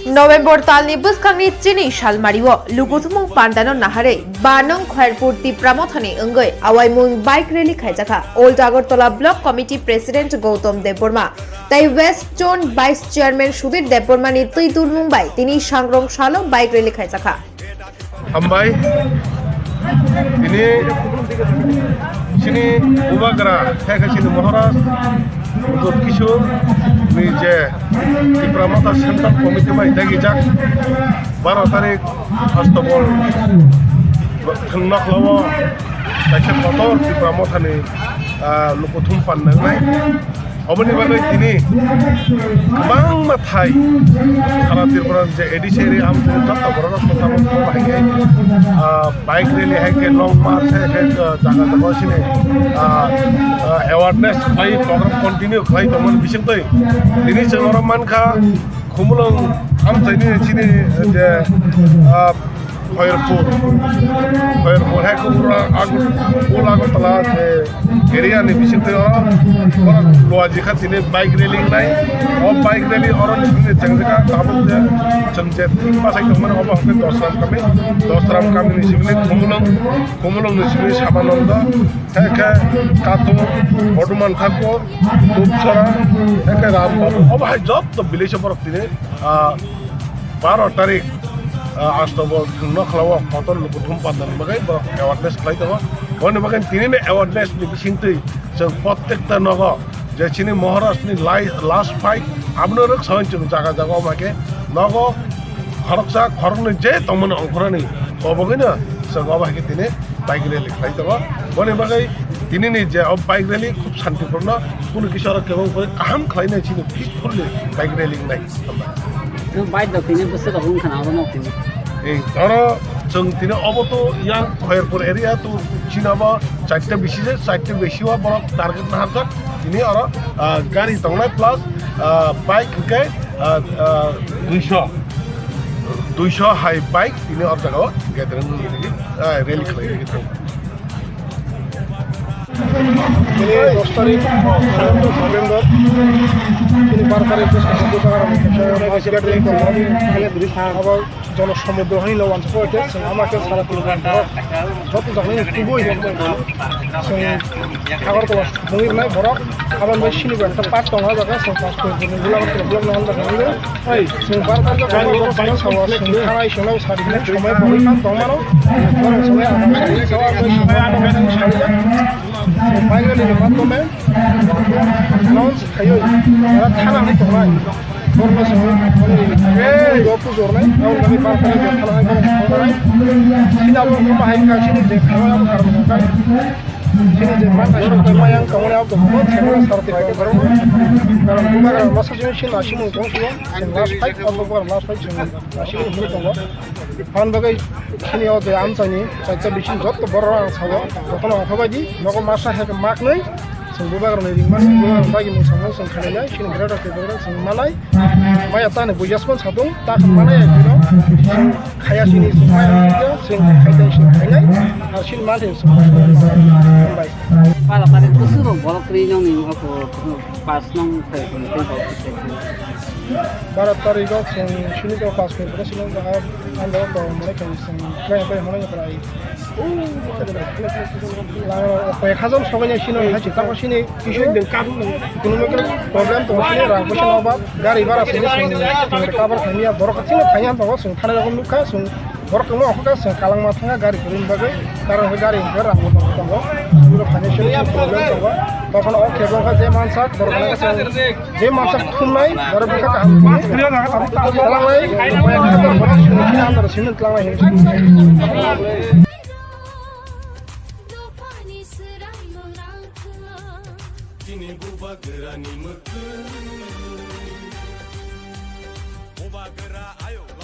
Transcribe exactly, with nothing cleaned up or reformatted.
November talni bwskangni chini salmario lukuthumung pandano naharwi Banong Khairpur Tipra Mothani wngwi awaimung bike rally khaijakha. Old Agartala Block Committee President Gautam Debbarma tei West Zone Vice Chairman Sudhir Debbarmani twi dulmung bai tini sangrong salo bike rally khaijakha. Hambai. Ini sini Bubagra, hai khe sini Maharaj, Jot Kishore, ni je Tipra Motha Central Committee bai dagijak baro tarik October, thwngno khlawo, kaisa kotor Tipra Mothani, ah, lukuthum pan nangnai. Oboni bagwi tini kwbangma thai sara Tripura je A D C area amchai joto borok rok kwchamo hai khe, ah, bike rally hai khe long march hai khe, ah, jaga jaga sini, ah, ah, awareness khlai program continue khlai tongmani bisingtwi tini chwng oro mankha Khumulwng amchaini chini je, ah, Khairpur, Khairpur hai Khumulwng Ag-, Old Agartala je area ni bisingtwi oro, oro luaji kha tini bike rally nai. O bike rally oro ni simi chengjaka tabuk je chwng je thik bachai tongmani obo hwnkhe Dosram kami, Dosram kami ni simi Khumulwng, Khumulwng ni simi Sabananda, hai khe Katung, Boduman Thakur, Dupsara, hai khe Ram Babu. Obo hai jotto village o borok tini, ah, baro tarik, ah, October thwngno khlawo kotor lukuthum pandani bagwi borok awareness khlai tongo. Boni bagwi tini ni awareness ni bisingtwi chwng prottekta nogo je chini Maharaj ni lai-, last fight abono rwksaui chwng jaga jaga omo hai khe nogo khoroksa khoroknwi je tongmani ongkhorani kobogwino chwng obo hai khe tini bike rally khlai tongo. Boni bagwi tini ni je o bike rally khub santipurno, kunu kisa oro kebeng khe kaham khlainai chini peacefully bike rally wngnai. Nwng bike rok tini bwswk rok wngkha na oro no tini. Ei, oro chwng tini obo to yang Khairpur area to chini obo charta bisi je, charta bisi o borok target naharjak. Tini oro, ah, gari tongnai plus, ah, bike hwnkhe, ah, ah, duiso, duiso hai bike tini o jaga o gathering, ah, rally khlai tongo. Ini dos tarik November, ini bar tarik ke satu tarik, mass gathering ko, abo jono somudro hani lo wansa ko ke, sing ama ke sara tu kan, joto jagani tubu ini, sing Agartala mungir nai borok, aban bai sini bai ta pat tong ha jaga, sing pas ko ni gula ko blok na handa ko ni, sing bar bar ko ko ko sawa, sing kharai sing lo sari ni somai boi kan tong mano, borok somai akan sari sawa, sing bai ano sari. Bike rally ni madhyome announce khaiwi ora thana ni tongnai. Borno songwi ei go pujornai, abo kami bar kami thana hai borok tongnai. Sini abo bahai ka sini je khaiwi abo karbo kani. Sini je man hai mayang kamone abo ko sini sarti ko. Karon bubagra masa sini sini asimung tong sini. Last fight abo bubagra last fight sini asimung tong. Phan bagwi sini o je amchaini chaita bisin jotto borok ang sao, jotono ang khabai di, nogo masa hai maknwi, chwng bubagrani ringma, chwng bubagrani dagi mung samung chwng khainai, sini bwrwi rok tei bwrwi rok chwng manai, maya tani buiyas man satung, ta khan manai ai bwrwi rok, chwng khaya sini chwng maya tei chwng khaidai chwng khainai, ar sini manthai chwng hambai. Pala pala kusuro borok ri nong ni ako pas nong khai kon tei borok. Baro tarikgo chwng sini to class five ko sini to ang do to mane khe chwng khe khe hwnwi khlai. Lama koi hajar sogwi sini hai chita ko sini kisu kunu problem to sini rang ko sini ba gari bara sini chwng cover khaimya borok chini phaiya to chwng thana rok nukha chwng. Borok kwbangma okhorka chwng kalangma thangkha gari kwrwini bagwi, karon hwnkhe gari hwnkhe rang bo tongo, tongo. Bwrwi financial problem tongo. Tokhono o kebo wngkha je mansak, borok hwnwi chwng je mansak thumnai, borok bwkha kaham thumnai. Twlangnai, koi ek hajar borok chwng chini under simi twlangnai hinwi. Chini bubagrani mwkhwtwng. Bubagra ayuk.